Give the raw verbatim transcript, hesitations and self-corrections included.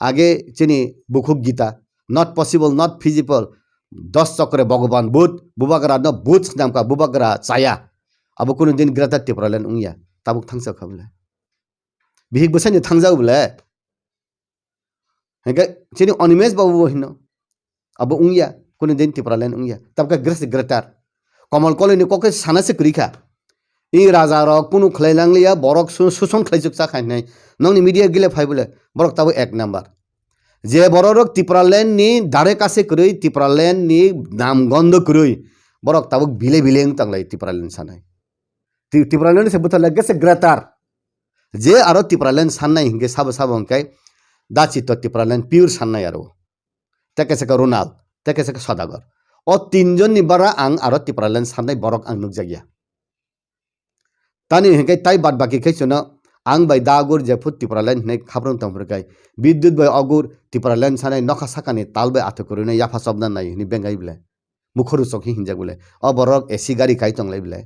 Age chini bukhuk Gita, not possible, not feasible. Dos chokre Bhagavan Buddh, bubagra no Buddh swnamkha, bubagra chaya. Abo kunu din Greater Tipraland wngya. Tabuk thangsa kha bole. Bihik bwsai ni thangjak bole. Hingke chini Animesh babu bo hino. Abo wngya, kunu din Tipraland wngya. Tabuk khe Greater, Greater. Komol Koloi ni kok khe sana se kwrwi kha. I raja rok kunu khlai lang liya, borok su-, suson khlai chuk cha khai hinai. Nokni media gile phai bole, borok tabuk ek number. Je borok rok Tipraland ni dare kase kwrwi, Tipraland ni nam gondo kwrwi, borok tabuk bile bile wng tanglai Tipraland sanai. Ti-, Tipraland se butharlai khe se Greater. Je aro Tipraland sannai hinkhe sabo sabo hinkhe da chito Tipraland pure sannai aro. Tei kaisa khe Ronald, tei kaisa khe Sodagar. O tinjonni bara ang aro Tipraland sannai borok ang nukjakya. Tani hinkhe tai bad baki khe chwngno ang bai da Agur jephru Tipraland hinai khaprwng tongphuru khai, Bidyut bai Agur Tipraland sanai nokha sakani tal bai athuk kwrwino yapha chopna nai hinwi bengai bwle. Mukhuru chok hinjak bwle. O borok A C gari kai tonglai bwle.